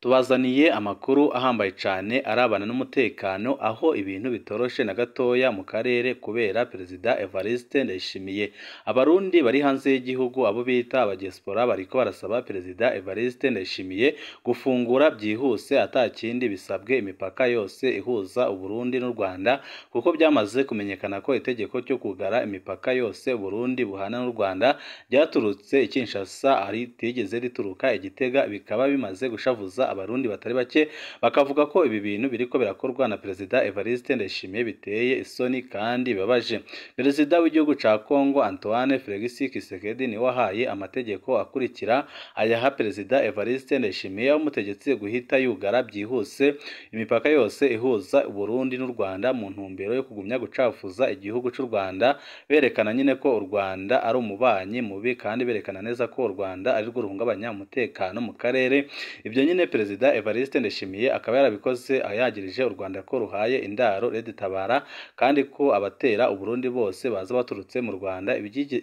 Tubazaniye amakuru ahambaye cyane arabana n'umutekano, aho ibintu bitoroshe na gatoya mu karere kubera Perezida Evariste Ndayishimiye. Abarundi bari hanze y'igihugu, abo bita abadiaspora, bariko barasaba Perezida Evariste Ndayishimiye gufungura byihuse atakindi bisabwe imipaka yose ihuza Uburundi n'u Rwanda, kuko byamaze kumenyekana ko itegeko ryo kugara imipaka yose Uburundi buhana n'u Rwanda ryaturutse i Kinshasa, ritigeze rituruka i Gitega, bikaba bimaze gushavuza Abarundi batari bake, bakavuga ko ibi bintu biriko birakorwa na Perezida Evariste Ndayishimiye biteye isoni kandi bibabaje. Perezida w'igihugu ca Congo Antoine Felix Tshisekedi niwe wahaye amategeko akurikira ayaha Perezida Evariste Ndayishimiye, yamutegetse guhita yugara byihuse imipaka yose ihuza Uburundi n'u Rwanda mu ntumbero yo kugumya gucafuza igihugu c'u Rwanda, berekana nyine ko u Rwanda ari umubanyi mubi kandi berekana neza ko u Rwanda ari rwo ruhungabanya umutekano mu karere. Ibyo nyine Perezida Evariste Ndayishimiye akaba yarabikoze ayagirije u Rwanda ko ruhaye indaro Red Tabara, kandi ko abatera Uburundi bose baza baturutse mu Rwanda,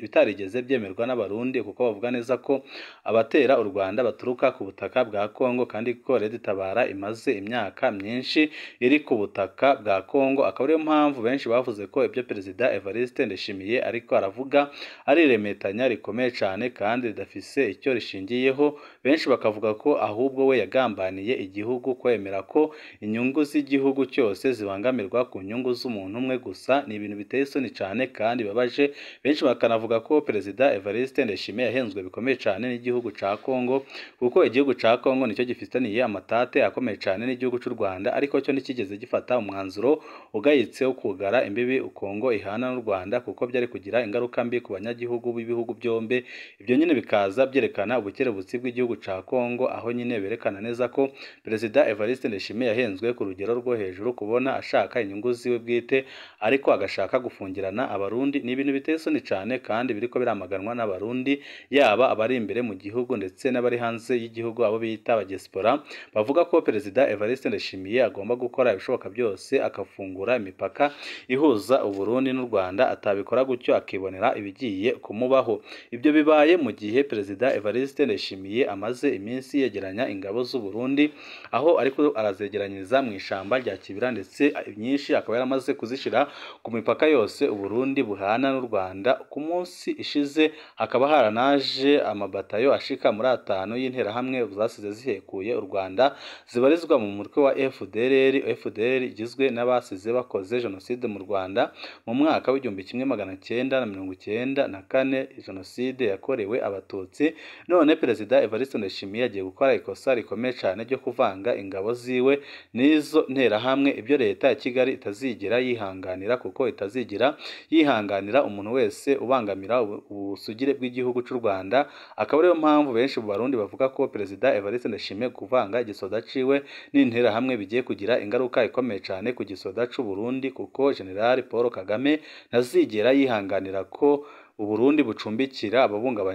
bitarigeze byemerwa n'Abarundi, kuko bavuga neza ko abatera u Rwanda baturuka ku butaka bwa Kongo, kandi ko Red Tabara imaze imyaka myinshi iri ku butaka bwa Kongo. Akaba ariyo mpamvu benshi bavuze ko ibyo Perezida Evariste Ndayishimiye ariko aravuga ari iremetanya rikomeye cyane kandi ridafise icyo rishingiyeho. Benshi bakavuga ko ahubwo we yagambaniye igihugu, kwemera ko inyungu z'igihugu cyose zibangamirwa ku nyungu z'umuntu umwe gusa ni ibintu biteye isoni cyane kandi bibabaje. Benshi bakanavuga ko Perezida Evariste Ndayishimiye yahenzwe bikomeye cyane n'igihugu ca Kongo, kuko igihugu ca Kongo nicyo gifitaniye amatate akomeye cyane n'igihugu cy'u Rwanda, ariko cyo ntikigeze gifata umwanzuro ugayitse wo kugara imbibi Kongo ihana n'u Rwanda, kuko byari kugira ingaruka mbi ku banyagihugu b'ibihugu byombi. Ibyo nyine bikaza byerekana ubukerebutsi bw'igihugu ca Kongo, aho nyine berekana neza ko Perezida Evariste Ndayishimiye yahenzwe ku rugero rwo hejuru, kubona ashaka inyungu ziwe bwite ariko agashaka gufungirana Abarundi. Ni ibintu biteye isoni cyane kandi biriko biramaganwa n'Abarundi, yaba abari imbere mu gihugu ndetse n'abari hanze y'igihugu, abo bita abadiaspora, bavuga ko Perezida Evariste Ndayishimiye agomba gukora ibishoboka byose akafungura imipaka ihuza Uburundi n'u Rwanda, atabikora gutyo akibonera ibigiye kumubaho. Ibyo bibaye mu gihe Perezida Evariste Ndayishimiye amaze iminsi yegeranya ingabo z'u Burundi, aho ariko arazegeranyiriza mu ishamba rya Kibira, ndetse nyinshi akaba yaramaze kuzishira ku mipaka yose Uburundi buhana n'u Rwanda. Ku munsi ishize hakaba haranaje amabatayo ashika muri 5 y'interahamwe zasize zihekuye u Rwanda, zibarizwa mu mutwe wa FDLR. FDLR igizwe n'abasize bakoze jenoside mu Rwanda mu mwaka w'1994, jenoside yakorewe Abatutsi. None Perezida Evariste Ndayishimiye agiye gukora ikosa rikomeye cyane ryo kuvanga ingabo ziwe n'izo nterahamwe, ibyo leta ya Kigali itazigera yihanganira, kuko itazigira yihanganira umuntu wese ubangamira ubusugire bw'igihugu cy'u Rwanda. Akaba ariyo mpamvu benshi mu Barundi bavuga ko Perezida Evariste Ndayishimiye kuvanga igisoda ciwe n'interahamwe bigiye kugira ingaruka ikomeye cyane ku gisoda c'u Burundi, kuko General Paul Kagame ntazigera yihanganira ko Uburundi bucumbikira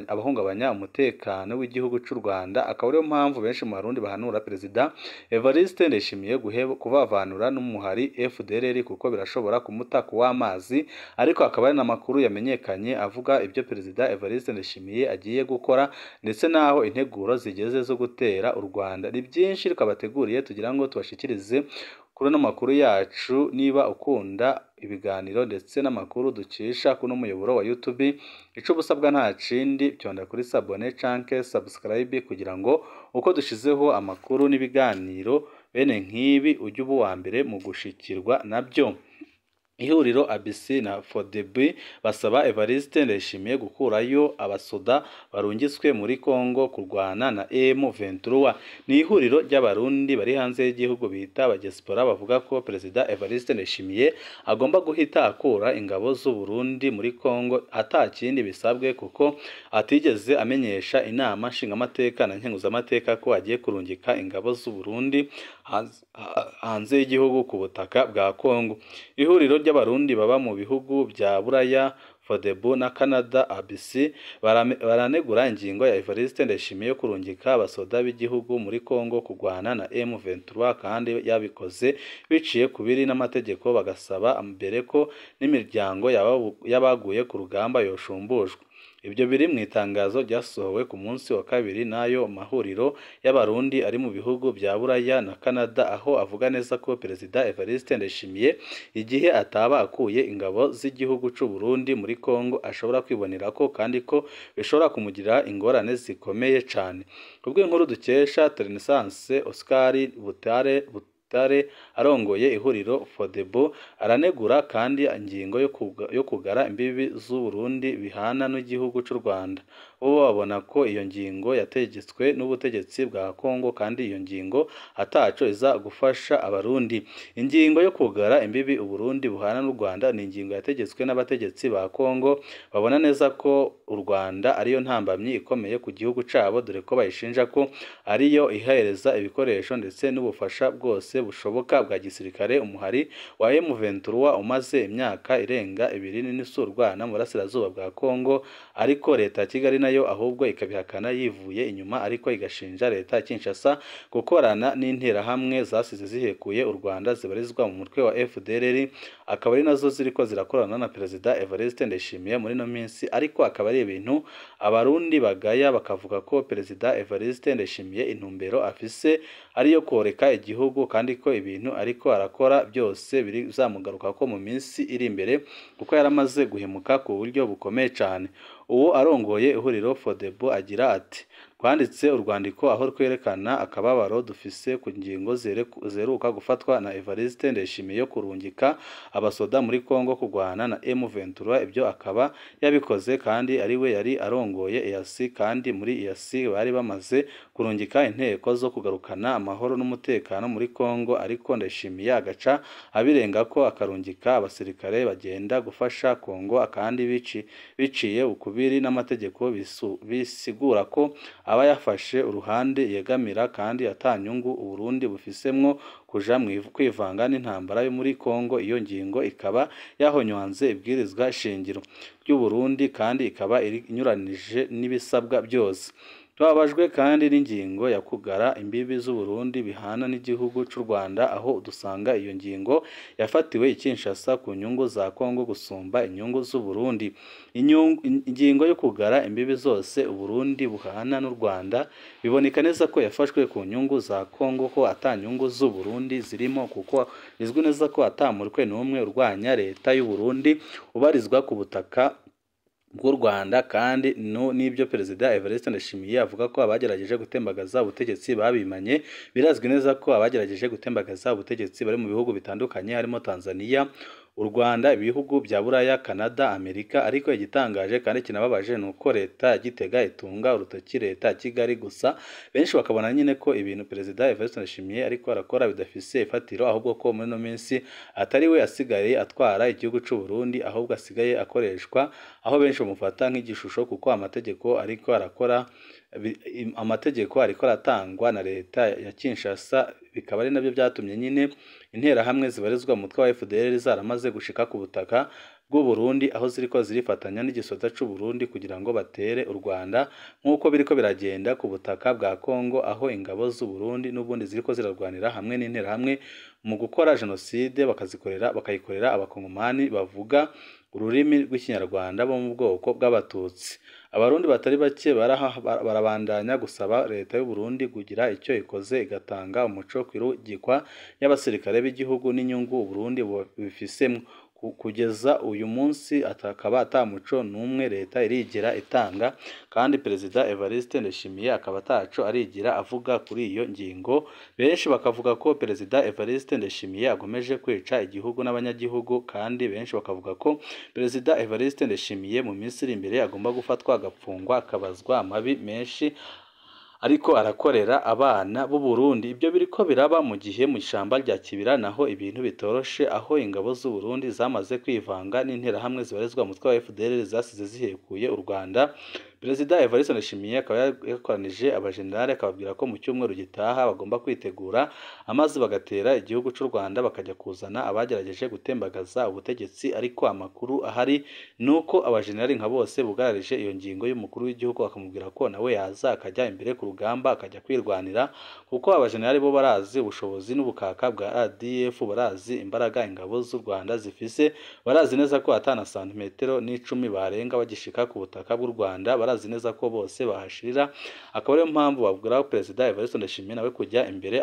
abahungabanya umutekano w'igihugu cy'u Rwanda. Akaba ariyo mpamvu benshi mu Barundi bahanura Perezida Evariste Ndayishimiye kuvavanura n'umuhari FDLR, kuko birashobora kumuta kuw'amazi. Ariko akaba ari n'amakuru yamenyekanye avuga ibyo Perezida Evariste Ndayishimiye agiye gukora, ndetse n'aho integuro zigeze zo gutera u Rwanda. Ni byinshi twabateguriye tugira ngo tubashikirize kuri ano makuru yacu. Niba ukunda ibiganiro ndetse n'amakuru ducisha kuno muyoboro wa YouTube, ico ubusabwa nta kindi, byonda kuri sabone canke subscribe, kugira ngo uko dushizeho amakuru n'ibiganiro bene nk'ibi ujye uba uwa mbere mu gushikirwa nabyo. Ihuriro ABC na FODB basaba Evariste Ndayishimiye gukurayo abasoda barungitswe muri Kongo kurwana na M23. Ni ihuriro ry'Abarundi bari hanze y'igihugu bita abadiaspora, bavuga ko Perezida Evariste Ndayishimiye agomba guhita akura ingabo z'u Burundi muri Kongo atakindi bisabwe, kuko atigeze amenyesha inama nshingamateka na nkenguzamateka ko agiye kurungika ingabo z'u Burundi hanze y'igihugu ku butaka bwa Kongo. Ihuriro ry'Abarundi baba mu bihugu bya Buraya, FODEBU na Canada ABC baranegura ingingo ya Evariste Ndayishimiye yo kurungika abasoda b'igihugu muri Kongo kurwana na M23, kandi yabikoze biciye ku biri n'amategeko, bagasaba mbere ko n'imiryango y'abaguye ku rugamba yoshumbushwa. Ibyo biri mu itangazo ryasohowe ku munsi wa kabiri n'ayo mahuriro y'Abarundi ari mu bihugu bya Buraya na Canada, aho avuga neza ko Perezida Evariste Ndayishimiye igihe ataba akuye ingabo z'igihugu c'u Burundi muri Kongo ashobora kwibonera ko kandi ko bishobora kumugirira ingorane zikomeye cane. Kubw'inkuru dukesha Renaissance, Oscar Butare arongoye ihuriro Fodebo aranegura kandi ingingo yo kugara imbibi z'u Burundi bihana n'igihugu c'u Rwanda. Bo babona ko iyo ngingo yategetswe n'ubutegetsi bwa Kongo kandi iyo ngingo ataco iza gufasha Abarundi. Ingingo yo kugara imbibi Uburundi buhana n'u Rwanda ni ingingo yategetswe n'abategetsi ba Kongo, babona neza ko u Rwanda ariyo ntambamyi ikomeye ku gihugu cabo, dore ko bayishinja ko ariyo ihereza ibikoresho ndetse n'ubufasha bwose bushoboka bwa gisirikare umuhari wa M23 umaze imyaka irenga 2.5 urwana mu burasirazuba bwa Kongo, ariko leta ya Kigali nayo ahubwo ikabihakana yivuye inyuma, ariko igashinja leta ya Kinshasa gukorana n'interahamwe zasize zihekuye u Rwanda zibarizwa mu mutwe wa FDLR, akaba ari nazo ziriko zirakorana na Perezida Evariste Ndayishimiye muri no minsi. Ariko akaba ari ibintu Abarundi bagaya bakavuga ko Perezida Evariste Ndayishimiye intumbero afise ariyo koreka igihugu kandi ko ibintu ariko arakora byose bizamugaruka ko mu minsi iri imbere, kuko yaramaze guhemuka ku buryo bukomeye cane. Uwo arongoye ihuriro Fodebo agira ati: twanditse urwandiko aho twerekana akababaro dufise ku ngingo zeruka gufatwa na Evariste Ndayishimiye yo kurungika abasoda muri Kongo kurwana na M23. Ibyo akaba yabikoze kandi ariwe yari arongoye EAC, kandi muri EAC bari bamaze kurungika inteko zo kugarukana amahoro n'umutekano muri Kongo, ariko Ndayishimiye agaca abirenga ko akarungika abasirikare bagenda gufasha Kongo, kandi biciye ukubiri n'amategeko, bisigura ko aba yafashe uruhande yegamira kandi atanyungu Uburundi bufisemwo kuja kwivanga n'intambara yo muri Kongo. Iyo ngingo ikaba yahonywanze ibwirizwa shingiro ry'u Burundi kandi ikaba inyuranije n'ibisabwa byose. Twababajwe kandi n'ingingo ya kugara imbibi z'u Burundi bihana n'igihugu c'u Rwanda, aho dusanga iyo ngingo yafatiwe i Kinshasa ku nyungu za Kongo gusumba inyungu z'u Burundi. Ingingo yo kugara imbibi zose Uburundi buhana n'u Rwanda biboneka neza ko yafashwe ku nyungu za Kongo, ko ata nyungu z'u Burundi zirimo, kuko bizwi neza ko ata mutwe n'umwe urwanya leta y'u Burundi ubarizwa ku butaka bw'u Rwanda. Kandi n'ibyo Perezida Evariste Ndayishimiye avuga ko abagerageje gutembagaza ubutegetsi babimanye, birazwi neza ko abagerageje gutembagaza ubutegetsi bari mu bihugu bitandukanye harimo Tanzania, u Rwanda, ibihugu bya Buraya, Canada, Amerika. Ariko igitangaje kandi kinababaje ni uko leta ya Gitega itunga urutoki leta ya Kigali gusa. Benshi bakabona nyine ko ibintu Perezida Evariste Ndayishimiye ariko arakora bidafise ifatiro, ahubwo ko muri no minsi atari we asigaye atwara igihugu c'u Burundi, ahubwo asigaye akoreshwa, aho benshi bamufata nk'igishusho, kuko amategeko ariko arakora amategeko ariko aratangwa na leta ya Kinshasa. Bikaba ari nabyo byatumye nyine interahamwe zibarizwa mu mutwe wa FDLR zaramaze gushika ku butaka bw'u Burundi, aho ziriko zirifatanya n'igisoda c'u Burundi kugira ngo batere u Rwanda, nk'uko biriko biragenda ku butaka bwa Kongo, aho ingabo z'u Burundi n'ubundi ziriko zirarwanira hamwe n'interahamwe mu gukora jenoside, bakayikorera abakongomani bavuga ururimi rw'Ikinyarwanda bo mu bwoko bw'Abatutsi. Abarundi batari bake barabandanya gusaba leta y'u Burundi kugira icyo ikoze igatanga umuco kw'irungikwa y'abasirikare b'igihugu n'inyungu Uburundi bubifisemwo. Kugeza uyu munsi akaba ata muco n'umwe leta irigera itanga, kandi Perezida Evariste Ndayishimiye akaba ataco arigira avuga kuri iyo ngingo. Benshi bakavuga ko Perezida Evariste Ndayishimiye agomeje kwica igihugu n'abanyagihugu, kandi benshi bakavuga ko Perezida Evariste Ndayishimiye mu minsi iri imbere agomba gufatwa agapfungwa akabazwa amabi menshi ariko arakorera abana b'u Burundi. Ibyo biriko biraba mu gihe mu ishamba rya Kibira naho ibintu bitoroshe, aho ingabo z'u Burundi zamaze kwivanga n'interahamwe zibarizwa mu mutwe wa FDLR zasize zihekuye u Rwanda. Perezida Evariste Ndayishimiye akaba yakoranije abajenerali akababwira ko mu cyumweru gitaha bagomba kwitegura amazi bagatera igihugu cy'u Rwanda, bakajya kuzana abagerageje gutembagaza ubutegetsi. Ariko amakuru ahari ni uko abajenerali nka bose bugararije iyo ngingo y'umukuru w'igihugu, bakamubwira ko nawe yaza akajya imbere ku rugamba akajya kwirwanira, kuko abajenerali bo barazi ubushobozi n'ubukaka bwa RDF, barazi imbaraga ingabo z'u Rwanda zifise, barazi neza ko atana santimetero n'icumi barenga bagishika ku butaka bw'u Rwanda, barazi neza ko bose bahashirira. Akaba ariyo mpamvu babwira Perezida Evariste Ndayishimiye nawe kujya imbere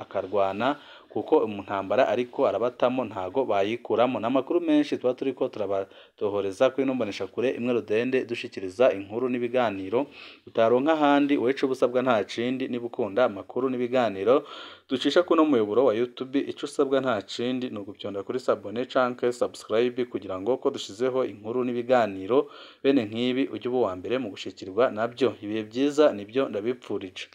akarwana, kuko mu ntambara ariko arabatamo ntago bayikuramo. N'amakuru menshi tuba turiko turabatohoreza kuri ino mboneshakure imwe rudende, dushikiriza inkuru n'ibiganiro utaronka ahandi. Weca ubusabwa nta kindi, niba ukunda amakuru n'ibiganiro ducisha kuno muyoboro wa YouTube, ico usabwa nta kindi ni ugupyonda kuri sabone canke subscribe, kugira ngo ko dushizeho inkuru n'ibiganiro bene nk'ibi ujye uba uwa mbere mu gushikirwa nabyo. Ibihe byiza nibyo ndabipfurije.